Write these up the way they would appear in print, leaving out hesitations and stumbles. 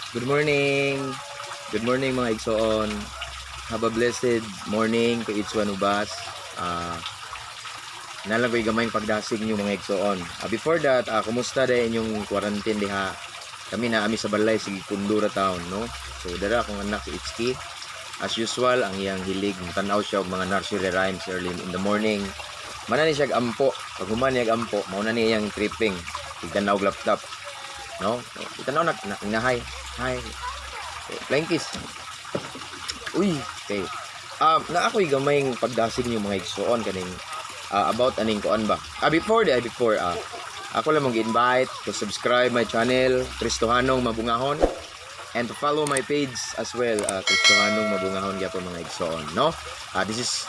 Good morning. Good morning, mga igsoon. Have a blessed morning to each one of us. Naa lang ko'y gamayng pagdasig niyo, mga igsoon. Before that, kumusta diay inyong quarantine diha? Kami naa mi sa balay, sige kundura town, no? So dara akong anak si Itski. As usual, ang iyang hilig, tanaw siya og mga nursery rhymes early in the morning. Mana ni siya ampo. Pag human niya ampo, mao na ni iyang tripping. Tigtanaw og laptop. No? Itanaw na, na hi. Hi. Okay, flying kiss. Uy, okay. Naa ako'y gamayng pagdasig niyo, mga igsoon, kaning about aning kuan ba. Before di before ako lang mong invite to subscribe my channel, Kristohanong Mabungahon, and to follow my page as well, Kristohanong Mabungahon gyapon, mga igsoon, no? This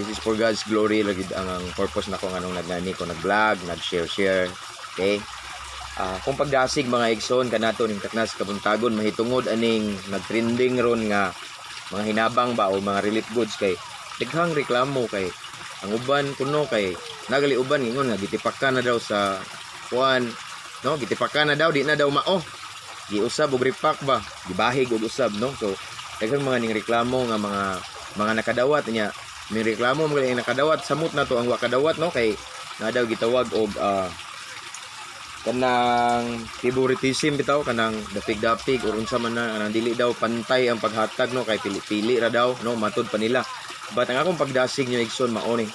is for God's glory lagi ang purpose nako nganong nagnani ko, nag-vlog, nag-share share. Okay? Kung pagdasig, mga igsoon, kanato ning taknas kabuntagon mahitungod aning nagtrending ron nga mga hinabang ba o mga relief goods, kay daghang reklamo, kay ang uban kuno, kay nagali uban ingon nga gitipakan na daw sa kuan, no? Gitipakan na daw, di na daw mao, giusab og repack ba, gibahig og usab, no? So daghang mga ning reklamo nga mga nakadawat niya. May reklamo mga nakadawat, samot na to ang wa kadawat, no? Kay na daw gitawag og kanang favoritism bitaw, kanang dapig-dapig or unsa man na, kanang dili daw pantay ang paghatag, no? Kay pili-pili ra daw, no, matud pa nila. But ang akong pagdasig nyo, igsoon, mao ni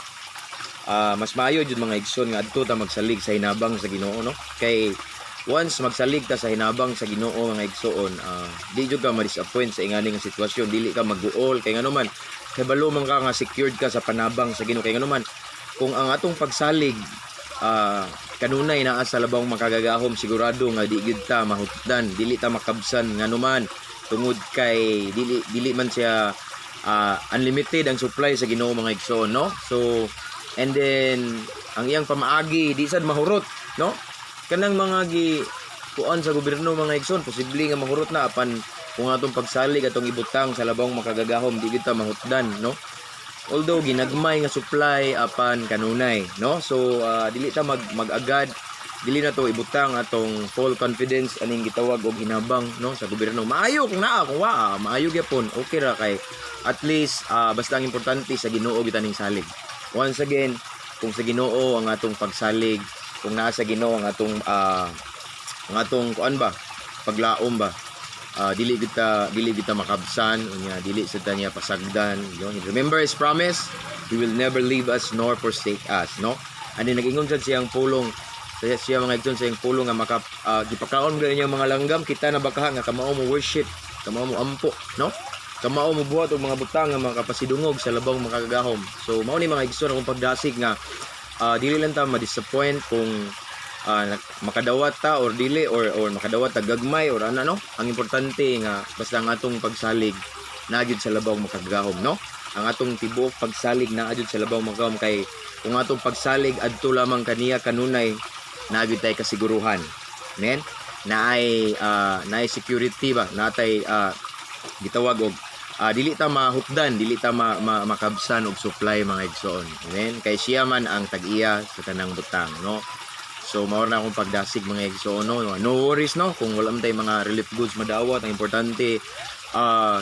mas maayo jud, mga igsoon, nga adto ta magsalig sa hinabang sa Ginoo, no? Kay once magsalig ta sa hinabang sa Ginoo, mga igsoon, di jud ka ma-disappoint sa ingani nga sitwasyon. Dili ka magguol kay ngano man, kabalo man ka nga secured ka sa panabang sa Ginoo. Kay ngano man, kung ang atong pagsalig kanunay naa sa labawng makagagahom, sigurado nga di gyud ta mahutdan, dili ta makabsan. Ngano man, tungod kay dili dili man siya unlimited ang supply sa Ginoo, mga igsoon, no? So and then ang iyang pamaagi di sad mahurot, no? Kanang mga gi kuan sa gobyerno, mga igsoon, posible nga mahurot na, apan kung atong pagsalig atong ibutang sa labawng makagagahom, di gyud ta mahutdan, no? Although ginagmay nga supply, apan kanunay, no? So dili ta mag mag-agad, dili na to ibutang atong full confidence aning gitawag og hinabang, no, sa gobyerno. Maayo kung naa, kung waa, maayo gyapon, okay ra, kay at least basta ang importante sa Ginoo gyud ning salig. Once again, kung sa Ginoo ang atong pagsalig, kung naa sa Ginoo ang atong kuan ba, paglaom ba, dili kita makabsan. Unya dili sa ta niya pasagdan yun. Remember His promise: He will never leave us nor forsake us, no? And then nag-ingon sad siyang pulong sa siya, mga igsoon, sa iyang pulong nga maka gipakaon mo niyang mga langgam. Kita na ba kaha nga kamao mo worship, kamao mo ampo, no? Kamao mo buhat og mga butang nga makapasidungog sa labawng makagagahom. So mao ni, mga igsoon, akong pagdasig nga dili lang ta ma-disappoint kung makadawat ta or dili or makadawat ta gagmay or ano, no? Ang importante nga basta ang atong pagsalig naa gyud sa labawng makagagahom, no? Ang atong tibuok pagsalig naa gyud sa labawng makagagahom, kay kung atong pagsalig adto lamang kaniya kanunay, naa gyud tay kasiguruhan. Amen. Naay security ba, natay gitawag og dili ta mahutdan, dili ta makabsan og supply, mga igsoon. Amen. Kay siya man ang tag-iya sa tanang butang, no? So mao na akong pagdasig, mga igsoon, no. No worries, no, kung wala man tay mga relief goods madawat. Ang importante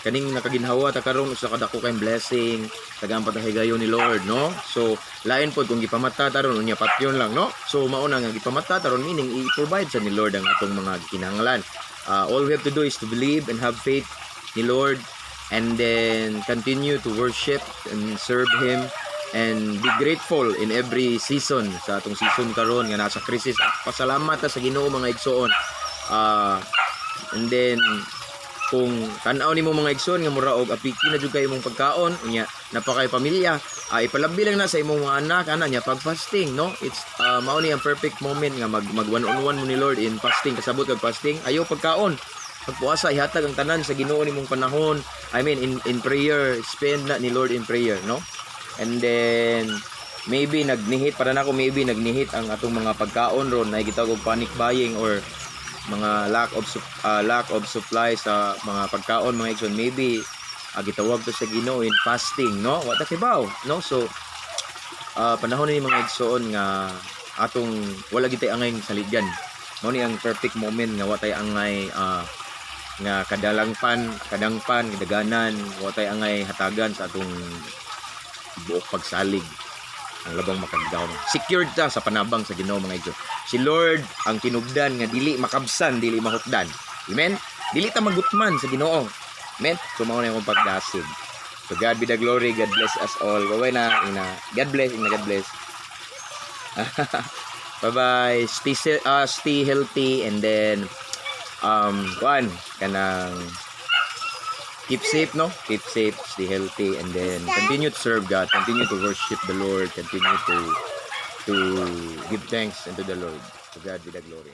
kaning nakaginhawa ta karon, usa ka dako kay blessing, tagaan pa ta higayon ni Lord, no? So lain pod kung gipamata taron, unya patyon lang, no? So mao na nga gipamata taron, meaning i-provide sa ni Lord ang atong mga kinahanglan. All we have to do is to believe and have faith ni Lord and then continue to worship and serve Him and be grateful in every season. Sa atong season karon nga nasa crisis, pasalamat ta sa Ginoo, mga igsoon. And then kung tan-aw nimo, mga igsoon, nga mura og apiki na jud kay imong pagkaon, unya napakay pamilya, ipalabi lang na sa imong mga anak ana niya pag fasting, no? It's mao ni ang perfect moment nga mag mag one on one mo ni Lord in fasting. Kasabot kag fasting, ayo pagkaon, pagpuasa, ihatag ang tanan sa Ginoo nimong panahon. I mean, in prayer, spend na ni Lord in prayer, no? And then maybe nagnihit para nako, maybe nagnihit ang atong mga pagkaon ron na gitawag og panic buying or mga lack of supply sa mga pagkaon, mga igsoon. Maybe gitawag to sa Ginoo in fasting, no? Wa ta kibaw, no? So panahon ni, mga igsoon, nga atong wala gitay angay saligan. Mao ni ang perfect moment nga wa tay angay Nga kadalangpan, kadangpan, kadaganan, wa tay angay hatagan sa atong buok pagsalig ang labang makagagahom. Secured ta sa panabang sa Ginoo, mga igsoon. Si Lord ang tinubdan nga dili makabsan, dili mahupdan. Amen? Dili ta magutman sa Ginoo. Amen? So mao na akong pagdasig. So God be the glory. God bless us all. Bye-bye na. Ina. God bless. Ina, God bless. Bye-bye. Stay healthy and then kuan kanang keep safe, no? Keep safe, stay healthy, and then continue to serve God, continue to worship the Lord, continue to give thanks unto the Lord. To God be the glory.